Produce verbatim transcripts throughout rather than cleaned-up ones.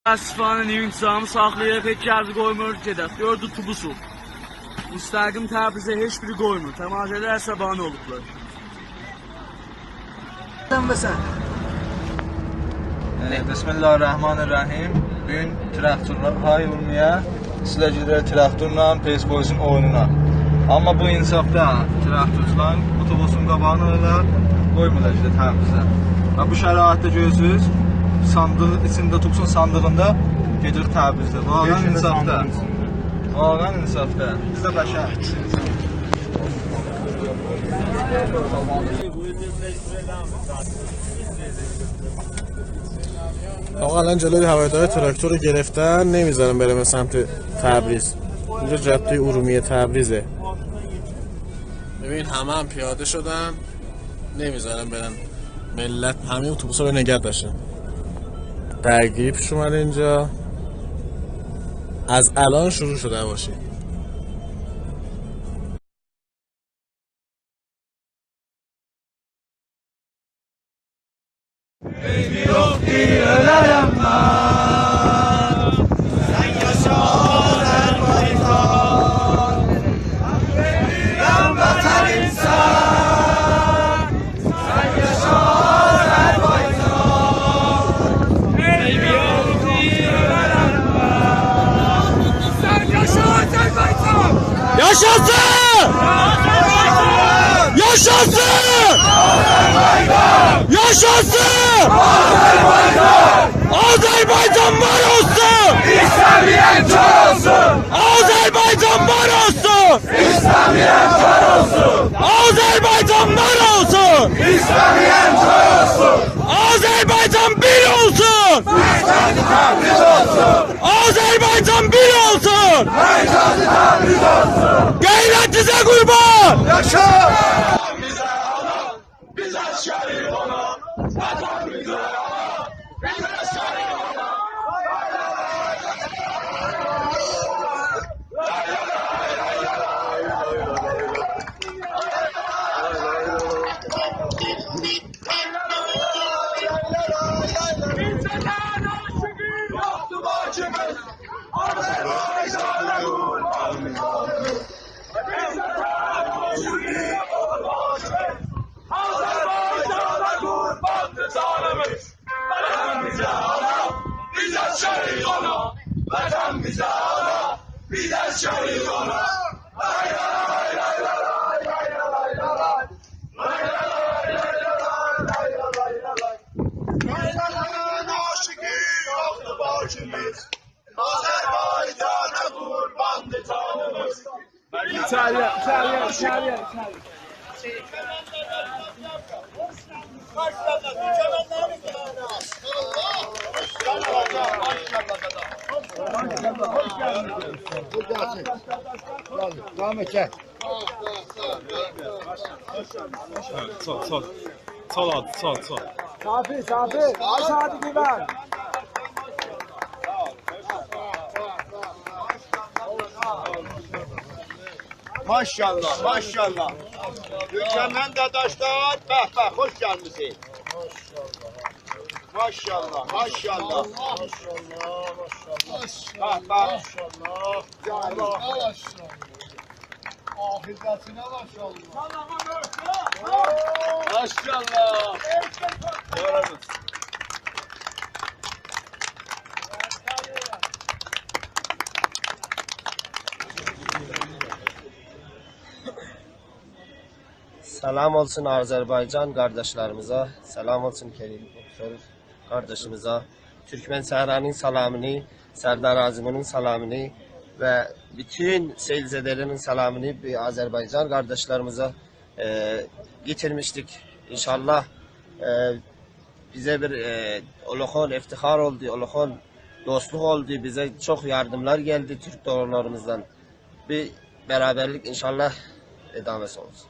متأسفانه نیمه انتظامی ساخلاییریق، هئچ کسی قویمور گئدک. دؤرد اتوبوسوق. مستقیم تبریزه، هئچ بیری قویمور. تماشاگرلر عصبانی اولوبلار. سن و سن. ائ، بسم الله الرحمن الرحیم. بو گون تراکتورلار های اورمیه، سیله گئدیر تراکتورلا پرسپولیسین اویونونا. آمما بو انصافدا تراکتورچولارین اتوبوسون قاباغینا ائله قویمورلار گئده تبریزه. و بو شرایطده گؤرورسونوز، صاندیق ایچینده، اتوبوسون صاندیغیندا گئدیر تبریزه. واقعاً انصافدا. واقعاً انصافدا. بیز ده بشر. آقا، الان جلوی هوایه‌های تراکتور رو گرفتن، نمی‌ذارن برم به سمت تبریز. اینجا جادهٔ ارومیه تبریزه. ببین، همه هم پیاده شدن، نمی‌ذارن برن. ملت همه اتوبوسا رو نگه داشتن. درگیری پیش اومده اینجا. از الان شروع شده باشی. یاشاسین! یاشاسین! یاشاسین! آذربایجان وار اولسون! ایسته‌مه‌ین کور اولسون! آذربایجان وار اولسون! ایسته‌مه‌ین کور اولسون! آذربایجان وار اولسون! ایسته‌مه‌ین کور اولسون! آذربایجان بیر اولسون! آذربایجان بیر اولسون! غیرتیزه قوربان! یاشا! بیز عسکریک اونا، وطن بیزه اونا، بیز عسکریک اونا. بیزه نه عاشیقی یوخدور باکیمیز، آذربایجانا قوربان. بیزه نه عاشیقی یوخدور باکیمیز، آذربایجانا قورباندیر جانیمیز. وطن بیزه آنا، بیز عسکریک اونا. وطن بیزه آنا، بیز عسکریک اونا. لای لای لای لای لای. لای لای لای لای. بیزه نه عاشیقی یوخدور باکیمیز، آذربایجانا قورباندیر جانیمیز. ایچری‌یه، ایچری‌یه، ایچری‌یه، ایچری‌یه. ساغ اول، ساغ اول. چال، چال. چال حاجی، چال، چال. صافی، صافی. آی ساغ اول، دیوار. ماشاءالله، ماشاءالله. تورکمن داداشلار، به به، خوش گلمیسین. ماشاءالله، ماشاءالله. به به. آخرتینه ماشاءالله. ماشاءالله. سلام اولسون آذربایجان قارداشلاریمیزا، سلام اولسون کریم‌خویی قارداشیمیزا، تورکمن صحرانین سلامینی، سردار آزمونون سلامینی و بوتون سیل‌زده‌لرین سلامینی بیر آذربایجان قارداشلاریمیزا، ائ، یئتیرمیشدیک. ان‌شاءالله، ائ، بیزه بیر، ائ، اولوخون افتخار اولدو، اولوخون دوستلوق اولدو، بیزه چوخ یاردیملار گلدی تورک دوستلاریمیزدان. بیر برابرلیک ان‌شاءالله ادامه‌سی اولسون.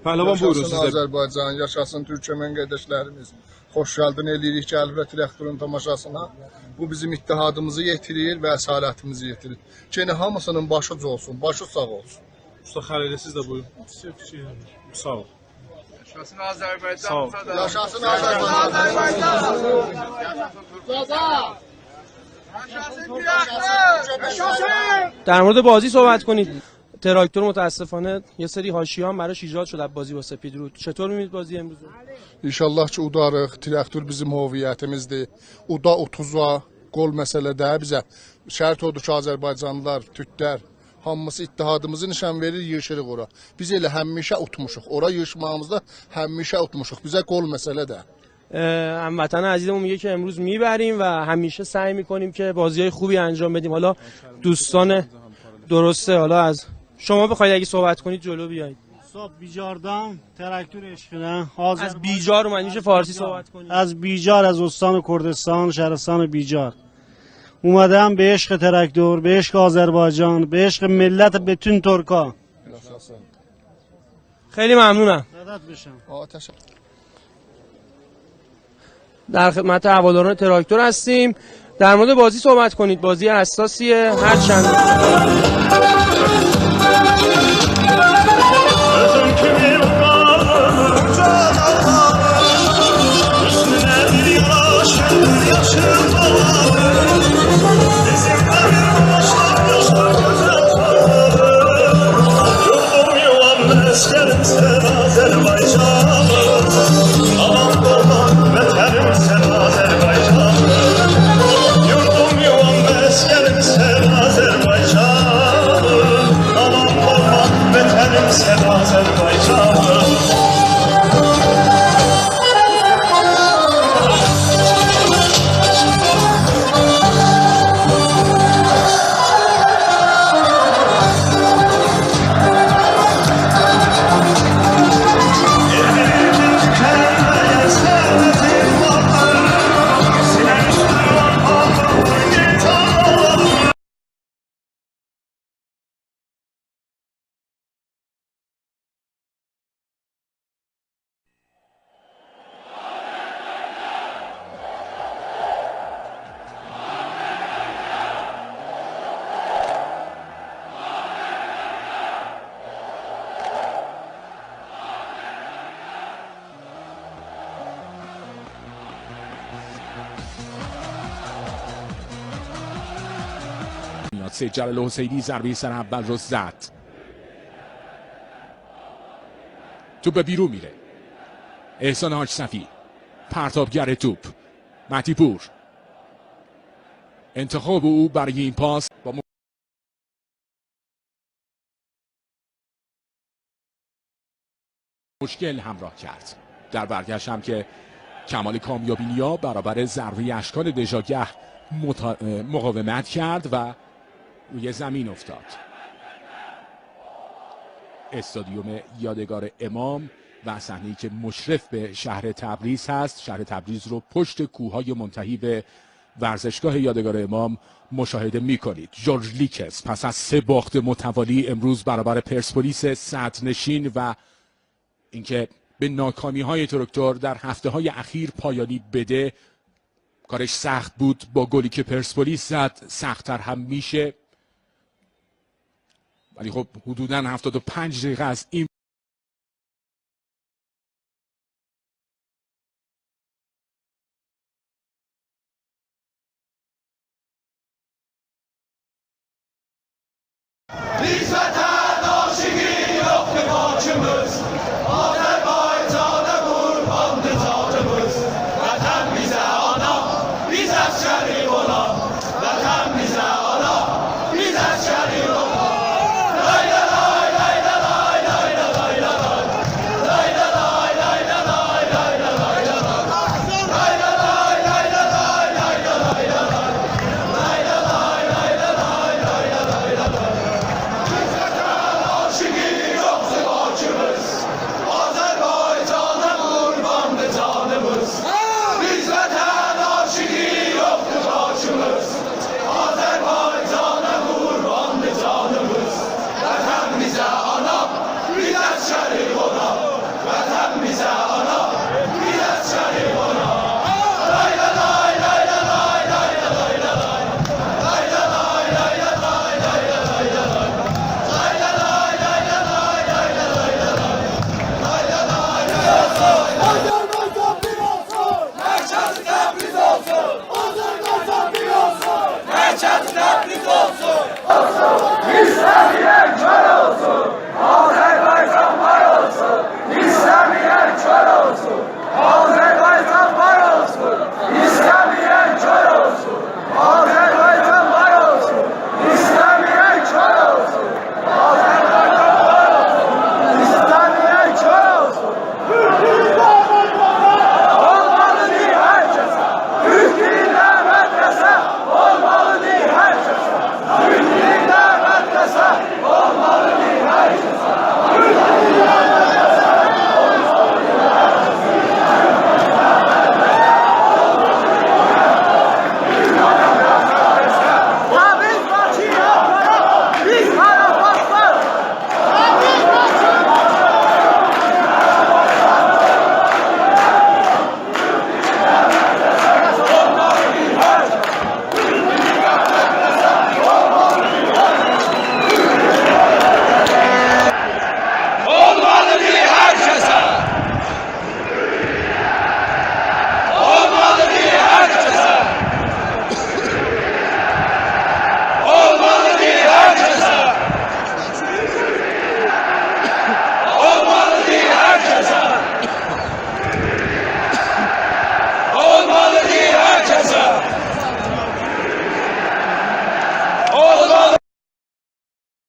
پهلوان، بویورون، یاشاسین سیز ده. آذربایجان، یاشاسین تورکمن قارداشلاریمیز. خوش گلدین ائله‌ییریک گلیبلر تراکتورون تاماشاسینا. بو بیزیم اتحادیمیزی یئتیریر و اصالتیمیزی یئتیریر. یئنه هامیسینین باشی اوجا اولسون، باشی ساغ اولسون. اوستا خلیلی، سیز ده بویورون. ساغ اول. یاشاسین آذربایجان، ساغ اول. اوستا دا. یاشاسین آذربایجان. یاشاسین تورک. در مورد بازی صحبت کنید. تراکتور متاسفانه یه سری حاشیه هم براش ایجاد شد از بازی با سپیدرود. چطور می‌بینید بازی امروز؟ ان‌شاءالله کی، اوداریق. تراکتور بیزیم هویتیمیزدیر. اودا، اوتوزا، گل مسئله دئییل بیزه. شرط اودور کی، آذربایجانلیلار، تورکلر، هامیسی اتحادیمیزی نشان وئریر، ییغیشیریق اورا. بیز ائله همیشه اوتموشوق. اورا ییغیشماغیمیزدا همیشه اوتموشوق. بیزه گل مسئله دئییل. اه، هموطن عزیزمون میگه که امروز می‌بریم و همیشه سعی می‌کنیم که بازی‌های خوبی انجام بدیم. حالا دوستان، درسته، حالا از شما بخواید اگه صحبت کنید جلو بیایید. صبح بیجاردان تراکتور عشقینه حاضر. از بیجار اومد، می‌شه فارسی صحبت کنید؟ از بیجار، از استان کردستان، شهرستان بیجار. اومدم به عشق تراکتور، به عشق آذربایجان، به عشق ملت بتون ترکا. خیلی ممنونم. فدات بشم. آقا، تشکر. در خدمت هواداران تراکتور هستیم. در مورد بازی صحبت کنید. بازی حساسیه. هر چند یوردوم یووام، مسکنیم سن آذربایجانیم. آمان، آمان، وطنیم سن آذربایجانیم. یوردوم یووام، مسکنیم سن آذربایجانیم. آمان، آمان، وطنیم سن آذربایجانیم. میاد. سید جلال حسینی ضربهٔ سر اول رو زد. توپ به بیرون میره. احسان حاج صفی، پرتابگر توپ، مهدی‌پور. انتخاب او برای این پاس با مشکل همراه کرد. در برگشت هم که کمال کامیابی‌نیا برابر ضربهٔ اشکان دژاگه مطا-، مقاومت کرد و روی زمین افتاد. استادیوم یادگار امام و صحنه‌ای که مشرف به شهر تبریز هست، شهر تبریز رو پشت کوه‌های منتهی به ورزشگاه یادگار امام مشاهده می‌کنید. ژورژ لیکس پس از سه باخت متوالی امروز برابر پرسپولیس صدرنشین و اینکه به ناکامی‌های تراکتور در هفته‌های اخیر پایانی بده، کارش سخت بود. با گلی که پرسپولیس زد، سخت‌تر هم می‌شه. ولی خب، حدوداً هفتاد و پنج دقیقه از این